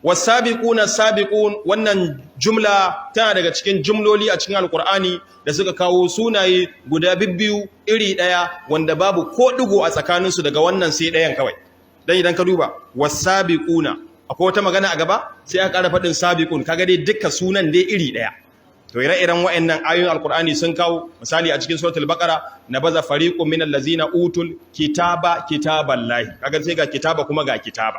Wasabiquna sabiqun, wannan jumla tana daga cikin jumloli a cikin Alkur'ani da suka kawo sunaye guda bibbiyu iri daya, wanda babu ko digo a tsakaninsu daga wannan sai dayan kawai. Dan idan ka duba wasabiquna, akwai wata magana a gaba, sai aka ƙara faɗin sabiqun. Kaga dai dukkan sunan dai iri daya. To, ire-iren wa'annan ayoyin Alkur'ani sun kawo. Misali, a cikin Suratul Baqara, nabaza fariqun minal ladzina utul kitaba kitaballahi. Kaga sai ga kitaba kuma ga kitaba.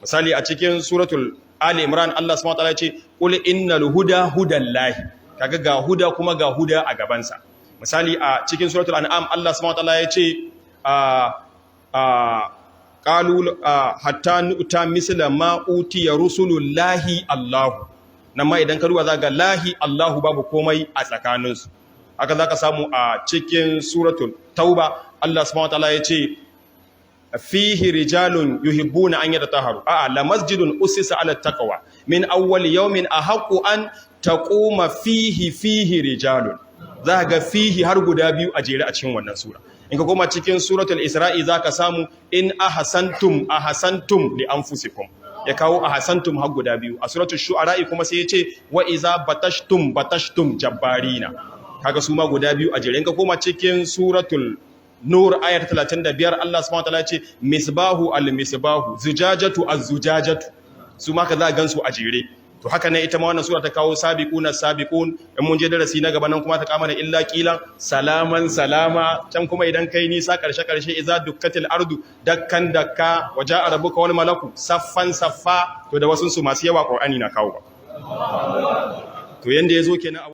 Misali, a cikin Suratul Ali Imran, Allah subhanahu wataala ya ce, "Qul innal huda hudallahi." Kaga ga huda kuma ga huda a gaban sa. Misali, a cikin Suratul An'am, Allah subhanahu wataala ya ce, a qalu hatta nu'ta misla ma utiya rusulullahi Allahu. Nan ma idan ka duba za ga lahi Allahu, babu komai a tsakaninsu. Haka za ka samu a cikin Suratul Tauba, Allah subhanahu wataala ya ce, "Fihi rijalun yuhibbuna an yatatahharu." A'a, "La masjidun usisa ala taqwa min awwal yawmin ahaqqu an taquma fihi, fihi rijalun." Za ga fihi har guda biyu a jere a cikin wannan sura. In ka koma cikin Suratul Isra'i, zaka samu, "In ahsantum ahsantum li anfusikum." Ya kawo ahsantum har guda biyu. A Suratul Shu'ara kuma sai ya ce, "Wa iza batashtum batashtum jabbarina." Kaga su ma guda biyu a jere. In ka koma cikin Suratul Nur, ayat 35, Allah subhanahu wataala ya ce, "Misbahu al-misbahu, zujajatu az-zujajatu." Su ma ka za gansu a jere. To, haka ne ita ma wannan sura ta kawo sabiquna sabiqun. In mun je darasi na gaba nan kuma ta kama da illa qilan salaman salama. Can kuma idan kai nisa karshe karshe, iza dukkatil ardu dakkan dakka, waja'a rabbuka wal malaku saffan saffa. To, da wasun su masu yawa Qur'ani na kawo ba. To, yanda yazo kenan.